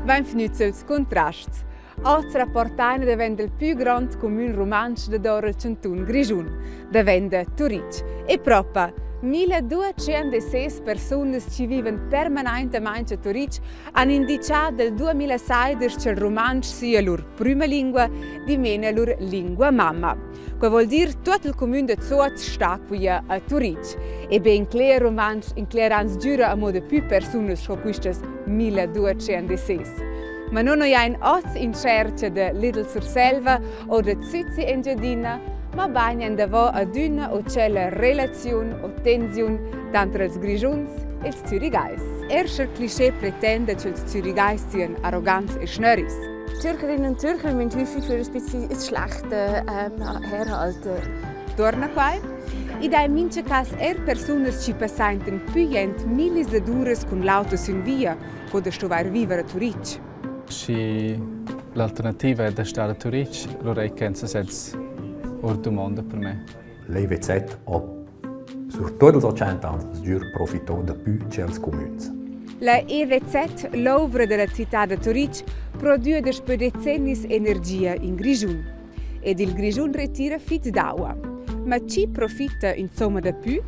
Bainvgnüts als Cuntrasts. Oz rapportaina davent dal pü grond cumün rumantsch dador il chantun Grischun, davent da Turitg. E propa 1206 persunas chi vivan permanentamaing a Turitg han indichà dal 2016 cha'l rumantsch sia lur prüma lingua, dimena lur lingua mamma. Quai vuol dir tuot il cumün da Zuoz sta quia a Turitg. E be in cler rumantsch, in cler ans giura amo dapü persunas sco quistas 1206. Ma non noi oz in tschercha da Lidl Surselva o da Züzi Engiadina, ma bain andavò adüna o tschella relaziun o tensiun tanter els Grischuns e ils Zürigais. Er sch'el cliché pretenda ch'ils Zürigais sian arrogants e schnöris. Zürcherinnen und Zürcher müssen häufig für ein bisschen das Schlechte herhalten. Torna quai? I dà in mincha cas eir persunas chi passaintan pü jent millis dad uras cun l'auto sün via co da stuvair viver a Turitg. Schi l'alternativa è da stare a Turitg, allura ei ch'en sesez ord dumonda per me. L'EWZ ha sur tuot ils 80 ans sgür profitò dapü tschels cumüns. La EWZ, l'ouvra da la cità da Turitg, prodüa daspö decennis energia in Grischun. Ed il Grischun retira fit d'aua. Ma chi profitta insomma dapü?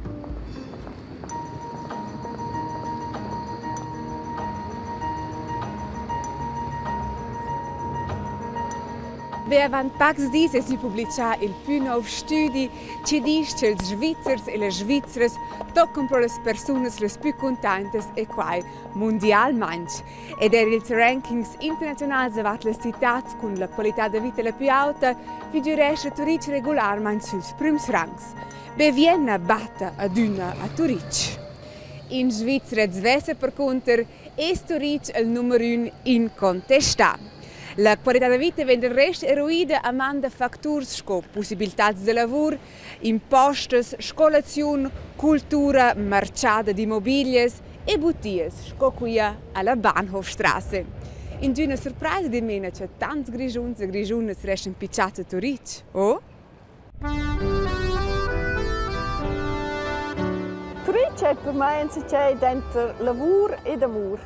Be avant pacs dis es gnü publichà il pü nouv stüdi chi disch cha'ls Svizzers e las Svizras toccan pro las persunas las pü cuntaintas e quai mundialmaing. Ed eir ils rankings internaziunals davart las citats cun la qualità da vita la pü auta figürescha Turitg regularmaing süls prüms rangs. Be Vienna batta adüna a Turitg. In Svizra svessa percunter es Turitg il numer ün incontestà. La qualità da vita vegn del rest eruida a man da facturs sco pussibiltats da lavur, impostas, scolaziun, cultura, marchada d'immobiglias e butias sco quia alla Bahnhofstrasse. Ingüna surpraisa dimena cha tants Grischuns e Grischunas restan pichats a Turitg, o? Turitg ei per mei enzatgei denter lavur ed amur.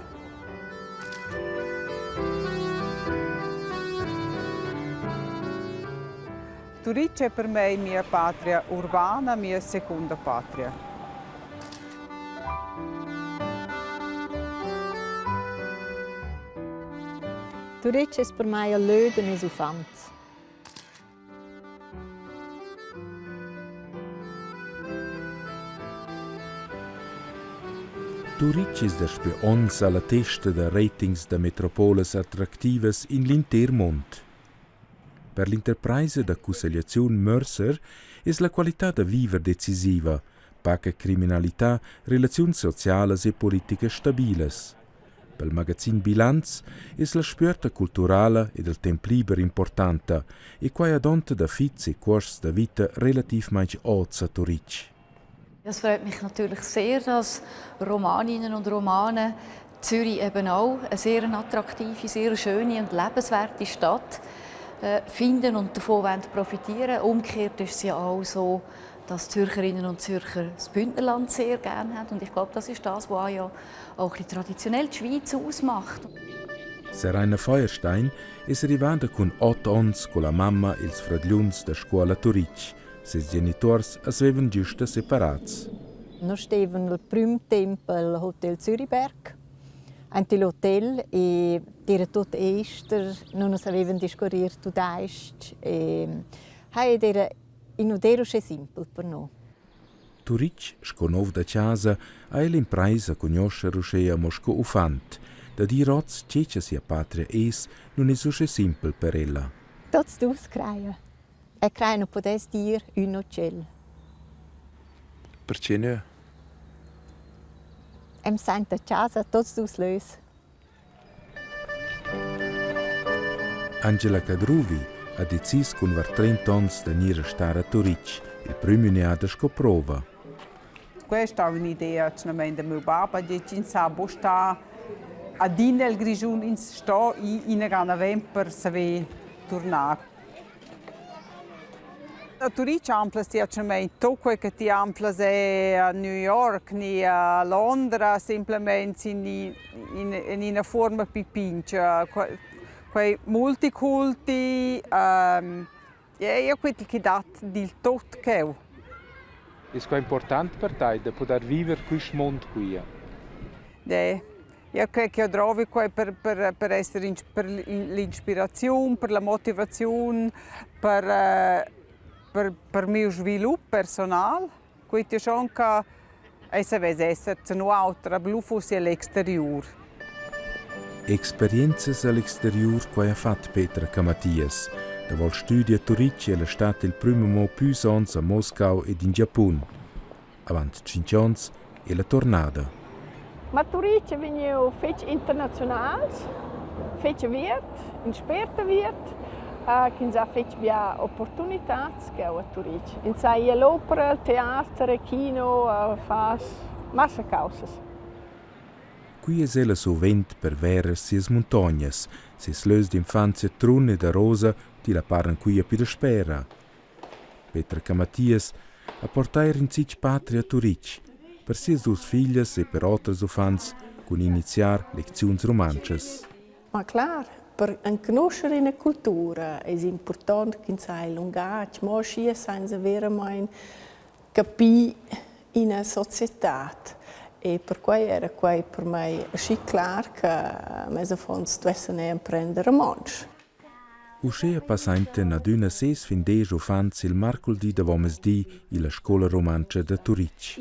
Turitg è per mei mia patria urbana, mia secunda patria. Turitg es per mei il lö da meis uffants. Turitg es daspö ons a la testa da ratings da metropolas attractivas in l'inter mond. Per l'interpraisa da cussegliaziun Mercer es la qualità da viver decisiva, paca criminalità, relaziuns socialas e politicas stabilas. Pel magazin Bilanz es la spüerta culturala ed il temp liber importanta e quai adonta da fits e cuosts da vita relativmaing ots a Turitg. Es freut mich natürlich sehr, dass Romaninnen und Romanen Zürich eben auch eine sehr attraktive, sehr schöne und lebenswerte Stadt äh, finden und davon wollen profitieren. Umgekehrt ist es ja auch so, dass Zürcherinnen und Zürcher das Bündnerland sehr gerne haben und ich glaube, das ist das, was auch ja auch ein traditionell die Schweiz ausmacht. Seraina Feuerstein es rivada cun ot ons culla mamma e'ls fradgliuns da scuola a Turitg. Ses genituors as vevan giusta separats. Nus stevan il prüm temp al Hotel Zürichberg, aint il hotel e d'eira tuot ester, nus nu savevan discurrer tudais-ch e hai ed eira i nu d'eira uschè simpel per nus. Turitg sco nov da chasa ha el imprais a cugnuoscher uschea amo sco uffant. Da dir hoz che cha sia patria es, nun es uschè simpel per ella. Tuots dus craja. E crai nu pudess dir ün o tschel. Perche nö? E'm saint a chasa tuots dus lös. Angela Cadruvi ha decis cun var trent'onns da gnir a star a Turitg, il prüm ün'eada sco prova. Questa è un'idea atgnamain da miu bab, ha detg ins sa buc star adina el Grischun, ins sto ir ina ga naven per saver turnar. A Turitg anflas ti atgnamein tut quei che ti anflas è a New York ni a Londra, semplamein sin in, in ina fuorma pli pintga. Quei multiculti, ähm, ja, quei che dat dil tot cheu. Es quai important per tai da pudair viver quist mund quia? Ne, ja quei che drovi quei per, per, per esser in, per l'inspiraziun, per la motivaziun, per, eh, per, per miu svilup personal. Quei ti schon che ei savess esser zanu'autra, lu fussi egl exteriur. Experienzas a l'exteriur quai ha fat Petra Camathias. Davo il stüdi a Turitg è'la stat il prüm amo püs ons a Moscau ed in Giapun. Avant tschinch ons è'la tornada. Ma Turitg è vegniu fetg internaziunals, fetg aviert, in spert aviert, ch'ins ha fetg bia opportunitads cheu a Turitg. Ins sa ir all'opera, al teater, al kino, far massa caussas. Qui es ella suvent per verer sias muntognas, seis lös d'infanzia Trun ed Arosa tilla paran quia pü daspera. Petra Camathias ha portà eir ün zich patria a Turitg per sias duos figlias e per oters uffants cun iniziar lecziuns rumantschas. Ma clar, per enconuscher ina cultura es impurtont ch'ins ha il lungatg, mo aschia sainza veramein capir ina societad. E perquei era quei per mei aschi clar che mes affons duessen era emprender romontsch. Uschea passaintan adüna ses fin desch uffants il marculdi davomezdi illa scoula rumantscha da Turitg.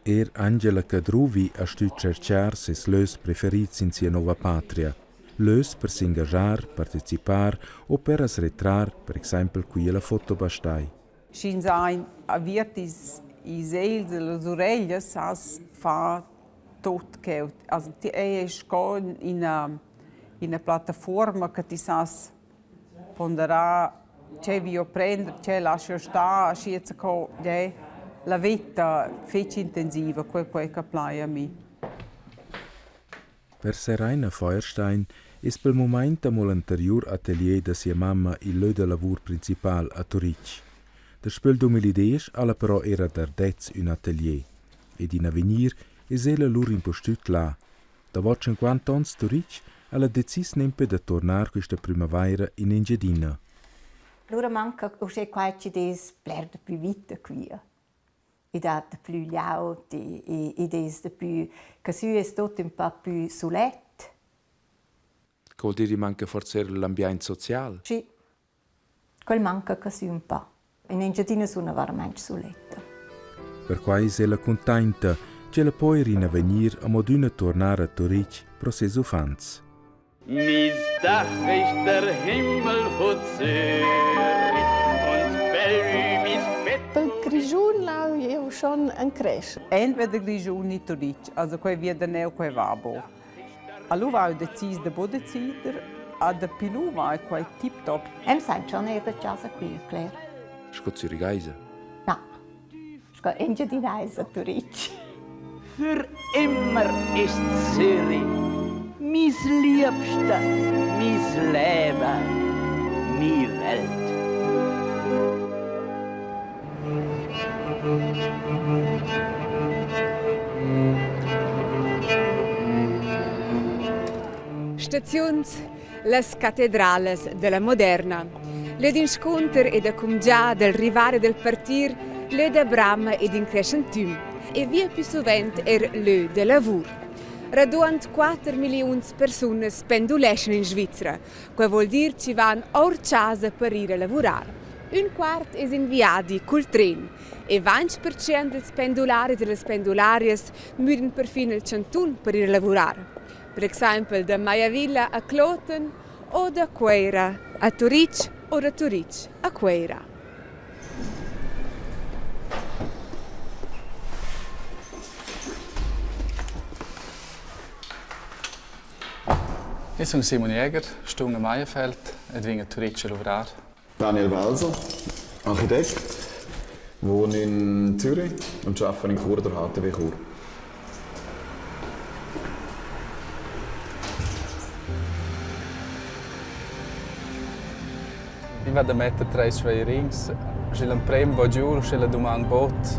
Eir Angela Cadruvi ha stü tscherchar seis lös preferits in sia nouva patria. Lös per s'ingaschar, partecipar o per as retrar, per exaimpel qui alla Fotobastei. Sch'ins ha aviert ils ils egls e las ureglias, as fa tot cheu. Also ti ei sco ina ina plattafuorma che ti sas ponderar tgei vi jeu prender, tgei laschi jeu star, aschia zaco gie la veta fetg intensiva, quei quei che plai a mi. Per Seraina Feuerstein es pel mumaint amo l'anteriur atelier da sia mamma il lö da lavur principal a Turitg. Daspö il 2010 ha'la però eir ad Ardez ün atelier ed in avegnir es ella lura impustüt là. Davo tschinquanta ons Turitg ha'la decis nempe da tuornar quista prümavaira in Engiadina. Lura manca uschè quai chi'd es bler daplü vita quia. I dat daplü glieud, id es daplü casü es tuot ün pa pü sulet. Che vuol dir, i manca forsa eir l'ambiaint social? Schi, quel manca casü ün pa. In Engiadina suna varamaing suletta. Perquai es ella cuntainta ch'ella po eir in avegnir amo adüna tuornar a Turitg pro seis uffants. Mis Dach ist der Himmel von Zürich und bel mis Bett. Pel Grischun lau jeu schon encrescher. Entweder Grischun ni Turitg, also quei via da neu, quei va bo. Allura ho decis da bo decider, a dapi lu va quei tip top. Em saint schon eir da chasa qui, cler. Sco Zürigaisa? Na, sco Engiadinaisa Turitg. Für immer ist Zürich mis Liebste, mis Leben, mi Welt. Staziuns las catedralas della moderna. Led inscunter e da cumgià del rivare del partir, lö da brama ed increschantüm e via più suvent er lö da lavur. Raduond 4 milliuns persunas penduleschan in Svizra. Quai vuol dir chi van our chasa per ir a lavurar. Ün quart es in viadi cul tren e 20% dels pendularis e las pendularias müdan perfin il chantun per ir a lavurar. Per exaimpel da Maiavilla a Kloten o da Cueira a Turitg o da Turitg a Cueira. Io sun Simon Jäger, stun a Maienfeld ed vegn a Turitg a luvrar. Daniel Walser, Architekt, wohne in Zürich und arbeite in Chur der HTW Chur. va da metter treis schweirins, sche l'emprem va giu, sche la duman bot,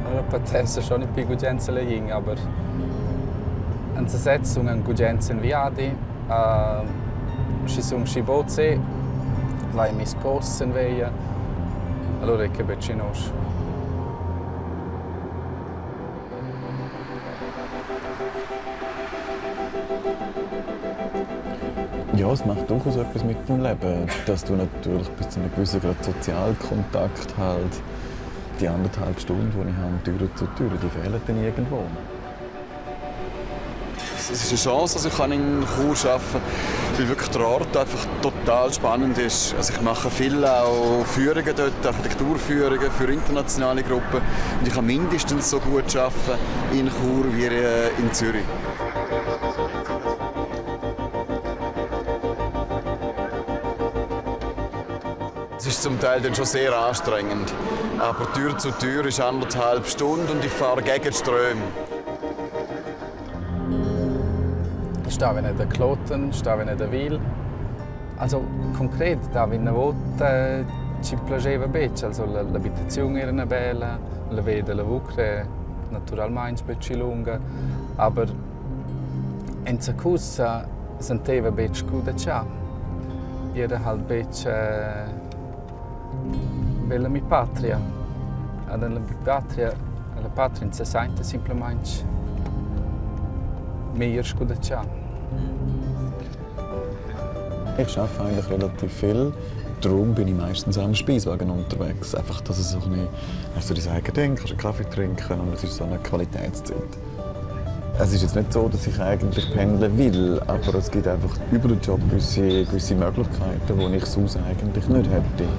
allora patessa schon in pi gugent se la jing, aber en sesez sun en gugent in viadi, schi sun schi bod se, vai mis posts in veia, allora è che betg nosch. Ja, es macht durchaus etwas mit dem Leben, dass du natürlich bis zu einem gewissen Grad Sozialkontakt halt die anderthalb Stunden, die ich habe, Tür zu Tür, die fehlen dann irgendwo. Es ist eine Chance, dass ich in Chur arbeiten kann, weil wirklich der Ort einfach total spannend ist. Also ich mache viel auch Führungen dort, Architekturführungen für internationale Gruppen und ich kann mindestens so gut arbeiten in Chur wie äh, in Zürich. Es ist zum Teil dann schon sehr anstrengend. Aber Tür zu Tür ist anderthalb Stunden und ich fahre gegen die Ströme. Stava in da Kloten, stava in da Wil. Also concret dava üna vota chi plascheva betg. Also l'abitaziun era üna bella, la via da lavur naturalmaing betg lunga, aber enzacusa senteva betg scu da cha. I era halt betg bella mi patria. Ad en la patria, la patria ins sainta simplamaing meglier scu da cha. Ich arbeite eigentlich relativ viel. Darum bin ich meistens auch im Speiswagen unterwegs. Einfach, dass es so ein bisschen, hast du dein eigenes Ding, kannst einen Kaffee trinken und es ist so eine Qualitätszeit. Es ist jetzt nicht so, dass ich eigentlich pendeln will, aber es gibt einfach über den Job gewisse, gewisse Möglichkeiten, die ich sonst eigentlich nicht hätte.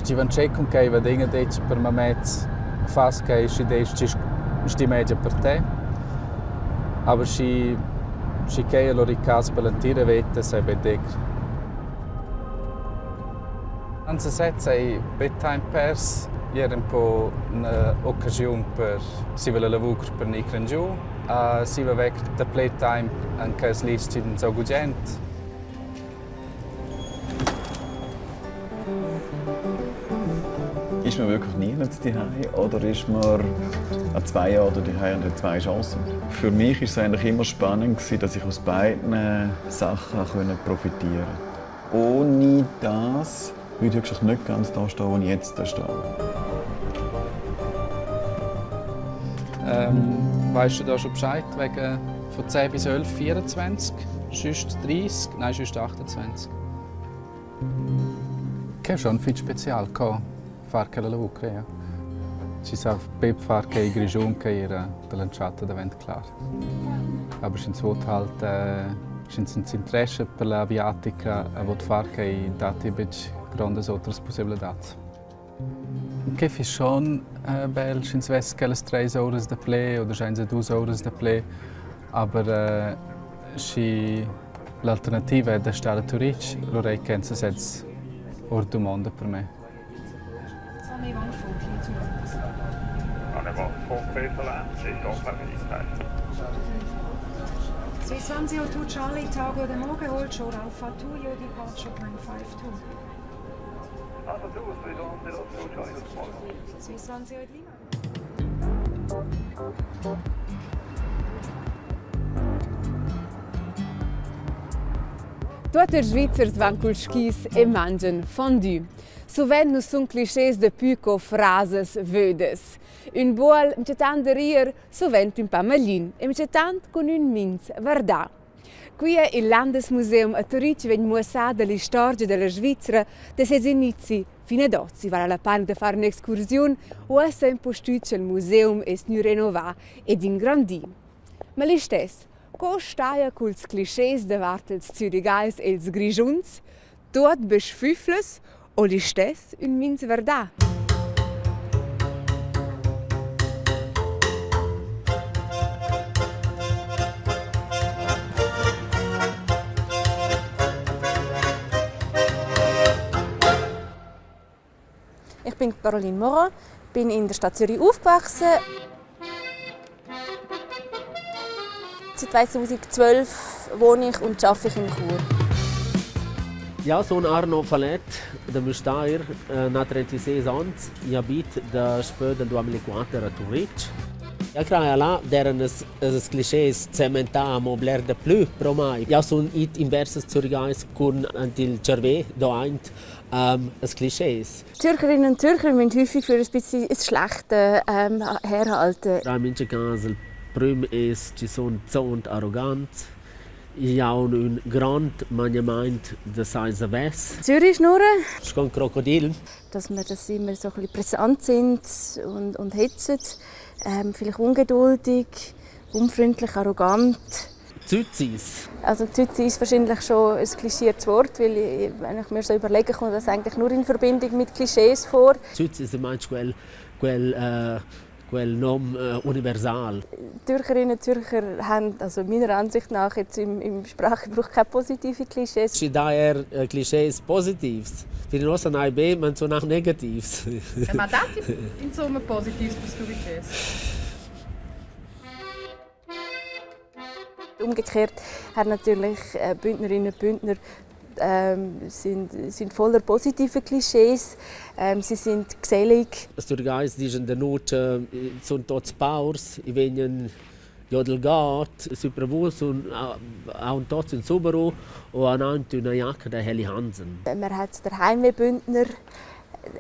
Ci van tschec cun quei vadegna detg per mamez fas quei schi dei schi sti meglio per te. Aber schi schi quei allora il cas per l'entira veta sei betg. An sesez ei be temp pers, era un po un'occasiun per siva la lavur per gnir giu. Siva vec da ple temp en quels lis chi so gugent. Ist man wirklich niemand daheim oder ist man an zwei Orten daheim und hat zwei Chancen? Für mich ist es eigentlich immer spannend gewesen, dass ich aus beiden Sachen profitieren konnte. Ohne das würde ich wirklich nicht ganz da stehen, wo ich jetzt stehe. Ähm, weißt du da schon Bescheid wegen von 10 bis 11, 24, sonst 30, nein, sonst 28. Che è schon fitg special co far quella lavur, ja. Ci sa be far che il Grischun che era dall'entschatta davent clar. Aber sch'ins vot halt äh, sch'ins s'interessa per l'aviatica e vot far che datti betg grondas otras possibilitads. Che fiss schon äh, bel, sch'ins vess quellas treis ouras da ple oder sch'ins duas ouras da ple, aber äh, schi l'alternativa è da star a Turitg, allora ei kenza sez or dumonda per me. Swiss 102 Charlie, Tago de Morgen, hold short Alpha 2, your departure 952. Swiss 108 Lima. Tuot ils Svizzers van culs skis e mangian fondue. Suvent nu sun clischés dapü co frasas vödas. Ün buol minchatant da rier, suvent ün pa maglin e minchatant cun ün minz vardà. Quia i'l Landesmuseum a Turitg vegn muossada l'istorgia da la Svizra da seis inizi fin ad hoz. I vala la paina da far ün'excursiun, uossa impustüt cha'l museum es gnü renovà ed ingrandì. Ma listess, co staja culs clischés davart ils Zürigais e ils Grischuns? Tuot be sfüflas o listess ün minz vardà? Ich bin Caroline Morin. Bin in der Stadt Zürich aufgewachsen. Seit 2012 wohne ich und arbeite ich in Chur. Jau sun Arno Falett da Müstair, n'ha 36 ons e abit daspö dal 2004 a Turitg. Eu crai là d'eiran ils clischés cementà amo bler daplü pro mai. Jau sun it invers als Zürigais cun ant il tscharvè do aint ils clischés. Zürcherinnen und Zürcher müssen häufig für ein bisschen das Schlechte ähm, herhalten. In mincha cas il prüm es chi sun zuond arrogants. I haun ün grand maniamaint da sai savess. Zürich schnurren. Sco ün crocodil. Dass wir das immer so ein bisschen brisant sind und, und hitzen. Ähm, vielleicht ungeduldig, unfreundlich, arrogant. Züzis. Also Züzi ist wahrscheinlich schon ein klischiertes Wort, weil ich, wenn ich mir so überlege, kommt das eigentlich nur in Verbindung mit Klischees vor. Züzi ist meinst quel quel äh, quel nom äh, universal. Zürcherinnen und Zürcher haben also meiner Ansicht nach jetzt im, im Sprachgebrauch keine positiven Klischees. Schi dà eir äh, Klischees positivs. Fin uossa n'hai be manzunà negativs. Ma datti insomma positivs per Turichés? Umgekehrt haben natürlich äh, Bündnerinnen und Bündner ähm, sind, sind voller positiver Klischees. Ähm, sie sind gesellig. As Turgais dischan da nus cha sun tuots paurs, i vegnan giò dal god, sü Pravus sun haun tuots ün Subaru o han aint üna jacca da Helly Hansen. Man hat den Heimwehbündner,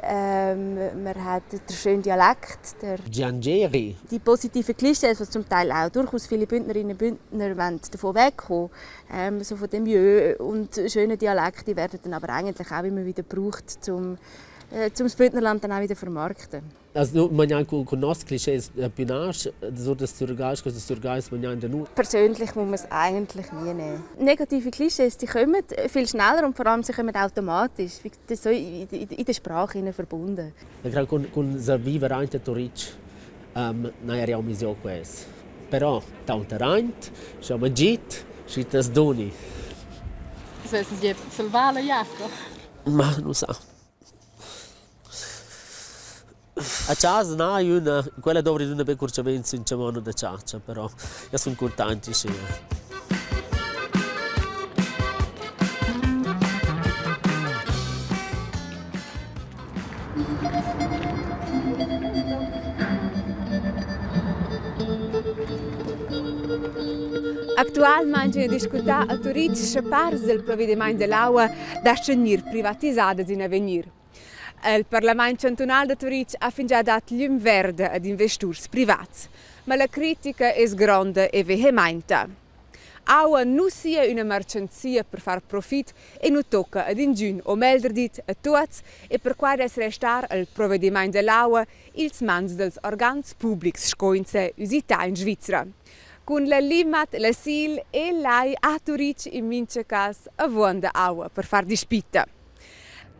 ähm, man hat den schönen Dialekt. Der Giangeri. Die positiven Klischees, die zum Teil auch durchaus viele Bündnerinnen und Bündner wollen, davon wegkommen, ähm, so von dem Jö und schönen Dialekt, die werden dann aber eigentlich auch immer wieder gebraucht, um äh, zum das Bündnerland dann auch wieder vermarkten. Also man cun nos clichés pinasch, so das Zürgais, das Zürgais man da nur. Persönlich muss man es eigentlich nie nehmen. Negative Klischees, die kommen viel schneller und vor allem sie kommen automatisch, das ist so in, in, in der Sprache verbunden. Cun cun cun sa viver aint a Turitg um, n'haja jau mis jo quest. Però taunt aint, scha ma git, schi tas duni. Svess es salvar la jacca. Ma nu sa. A chasa n'hai üna, quella dovri adüna be cur cha vegn sün chamonna da chatscha, però io sun cuntaint uschea. Actualmaing vegn discutà a Turitg sche parts del provedimaint dell'aua das-chan gnir privatisadas in avegnir. Il parlament chantunal da Turitg ha fingià dat glüm verde ad investurs privats. Ma la critica es gronda e vehemainta. Aua nu sia üna mercanzia per far profit e nu tocca ad ingün, o meglder dit a tuots, e perquai dess restar al provedimaint da l'aua i'ls mans dals organs publics sco insè üsità in Svizra. Cun la Limmat, la Sil e l'Ai a Turitg in mincha cas avuonda aua per far dispitta.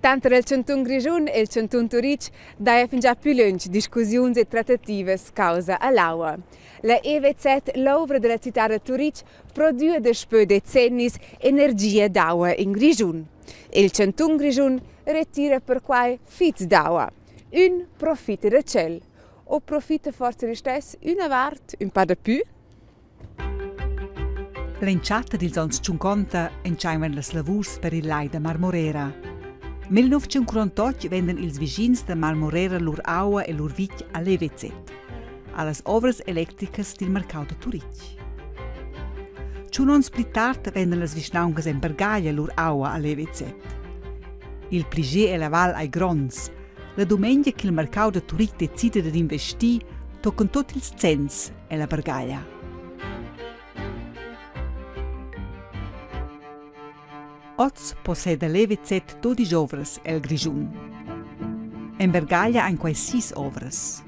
Tanter il chantun Grischun e il chantun Turitg daja fingià plü lönch discussiuns e trattativas causa a l'aua. La EWZ, l'ouvra da la cità da Turitg, prodüa daspö decennis energia d'aua in Grischun. Il chantun Grischun retira perquai fits d'aua. Ün profita da tschel. O profita forsa listess üna vart ün pa dapü? L'entschatta dils onns tschunconta entscheivan las lavurs per il lai da Marmorera. 1948 venden ils vischins da Marmorera lur aua e lur vitg all'EWZ, allas ovras electricas dil marcau da Turitg. Tschun onns pli tard venden las vischnauncas en Bergaglia lur aua all'EWZ. Il pligier ella val ei gronds. La dumengia ch'il marcau da Turitg decida dad investir, tocan tut ils cents ella Bergaglia. Oz posseda l'EWZ dudisch ovras el Grischun. En Bergaglia ein quei sis ovras.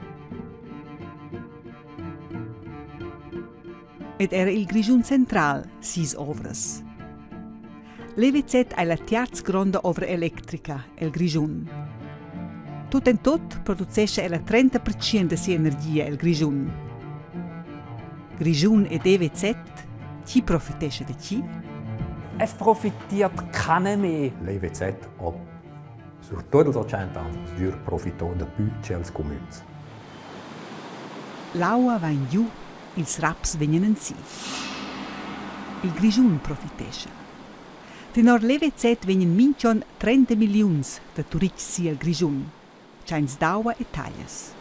Ed era il Grischun central sis ovras. L'EWZ ei la tiarza gronda ovra electrica el Grischun. Tut en tut producescha ella 30% da sia energia el Grischun. Grischun ed EWZ, chi profitescha da chi? Es profitiert keiner mehr. L'EWZ ha sur tuot ils 80 ans sgür profitò dapü ch'els cumüns. L'aua va giu, ils raps vegnan ensi. Il Grischun profitescha. Tenor l'EWZ vegnan mintg'onn 30 milliuns da turists si el Grischun, tschains d'aua e taglias.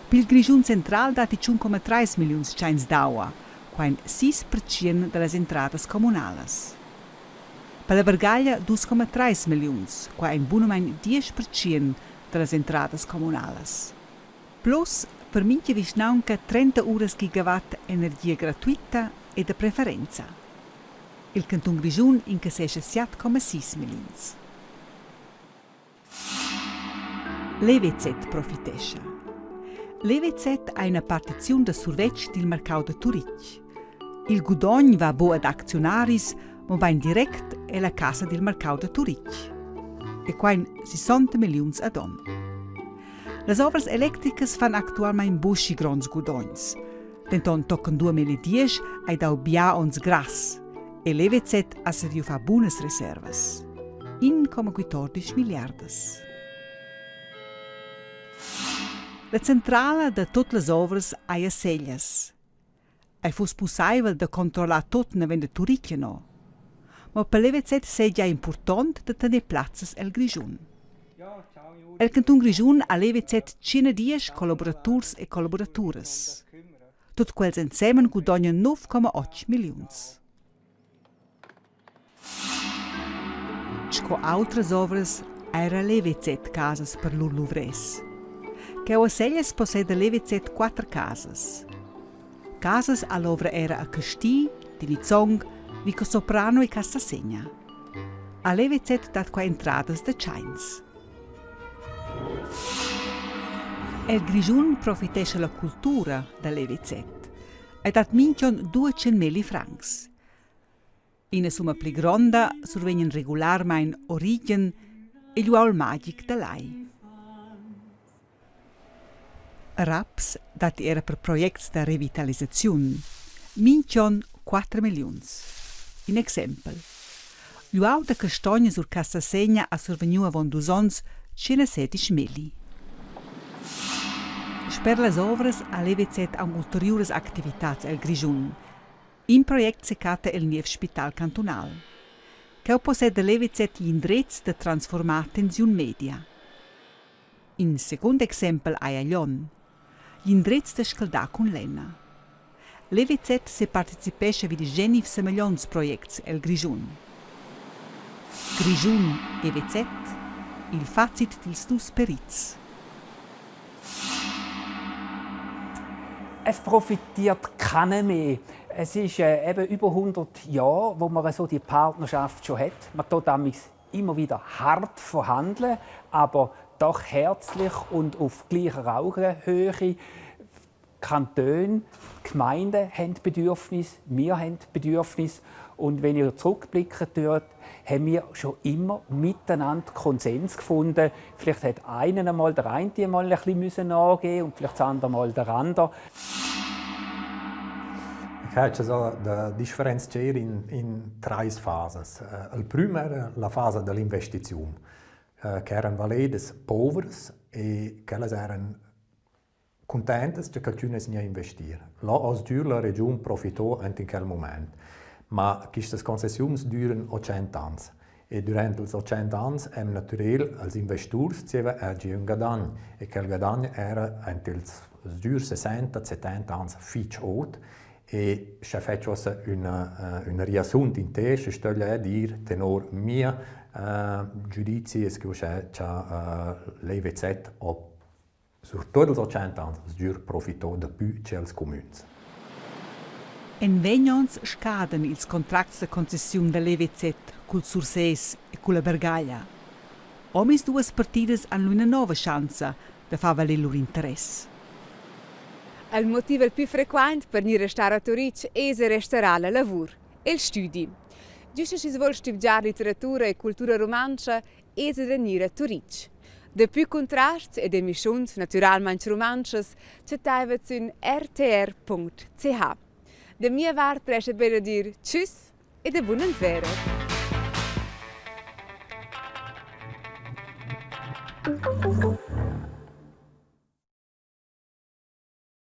Pil Grischun central datti 1,3 milliuns tschains d'aua, quai ein 6% dallas entradas communalas. Per la Bergaglia 2,3 milliuns, quai ein bunamein 10% dallas entradas communalas. Plus per mintga vischnaunca 30 uras gigawatt energia gratuita e da preferenza. Il cantun Grischun incassescha 7,6 milliuns. L'EWZ profitescha. L'EWZ ha ina partiziun da survetsch dil marcau da Turitg. Il gudogn va buc ad acziunaris, mobein direct ella cassa dil marcau da Turitg. E quai en 60 milliuns ad onn. Las ovras electricas fan actualmein buc schi gronds gudogns. Denton tochen 2010 ei dau bia onns grass e l'EWZ ha saviu far bunas reservas. 1,14 milliardas. La centrala da tut las ovras ei a Seglias. Ei fuss pusseivel da controllar tut naven da Turitg no. Mo per l'EWZ seigi ei impurtont da tener plazzas el Grischun. El cantun Grischun ha l'EWZ 110 collaboraturs e collaboraturas. Tut quels ensemen gudognan 9,8 milliuns. Sco autras ovras era l'EWZ casas per lur luvrers. Cheu a Seglias posseda l'EWZ quatter casas. Casas ha l'ovra era a Casti, Tinizong, Vicosoprano e Castasegna. A l'EWZ dat qua entradas da tscheins. El Grischun profitescha la cultura dall'EWZ. Ei dat mintg'onn 200 francs. Ina summa pli gronda survegnan regularmein Origen egl uaul magic da Lai. Raps datti era per projects da revitalisaziun. Mintg'onn quatter milliuns. In exempel. Gl'uaul da castognas sur Castasegna ha survegniu avon dus onns tschenasedisch melli. Sper las ovras ha l'EWZ aunc ulteriuras activitads el Grischun. In project secatta el niev spital cantunal. Cheu posseda l'EWZ gl'indrez da transformar tensiun media. In secund exempel ei a Glion. Gl'indrez da scaldar cun lenna. L'EWZ separticipescha vid genivs semeglionts projects el Grischun. Grischun EWZ, il facit dils dus perits. Es profitiert keiner mehr. Es ist äh, eben über 100 Jahre, wo man so die Partnerschaft schon hat. Man tut damals immer wieder hart verhandeln, aber doch herzlich und auf gleicher Augenhöhe. Kantone, Gemeinden haben Bedürfnis, wir haben Bedürfnis. Und wenn ihr zurückblicken tut, haben wir schon immer miteinander Konsens gefunden. Vielleicht hat einer einmal der eine einmal ein bisschen müssen nachgeben und vielleicht das andere mal der andere. Ich hätte so da differenzier in, in trais fasas. Il prüm era la fasa dell'investiziun, che eran valedas povras e quellas eran Cuntentas cha qualchün es gnü a investir. Là ho sgür la regiun profitò aint in quel mumaint. Ma quistas concessiuns düran 80 ans e dürant ils 80 ans hem natürel als investurs zieva eir gieu ün gadagn e quel gadagn era aint ils sgür 60, 70 ans fich ot e scha fetsch uossa üna üna riassunt in te, schi stögl eir dir tenor mia giüdizi es que uschè cha l'EWZ ho Surtut ils 80 ans sgür profitò dapü tschels cumüns. En vegn onns scadan ils contracts da concessiun dall'EWZ cul Sursés e culla Bergaglia. Omisduas partidas han lu ina nova schanza da far valer lur interess. Il motiv il pü frequaint per gnir a star a Turitg es e restarà la lavur e'l stüdi. Güsta schi's voul stübgiar litteratura e cultura rumantscha esa da gnir a Turitg. Dapü cuntrasts ed emischiuns natüralmaing rumantschas chattaivat sün rtr.ch. Da mia vart resta be da dir tschüss e da buna svera.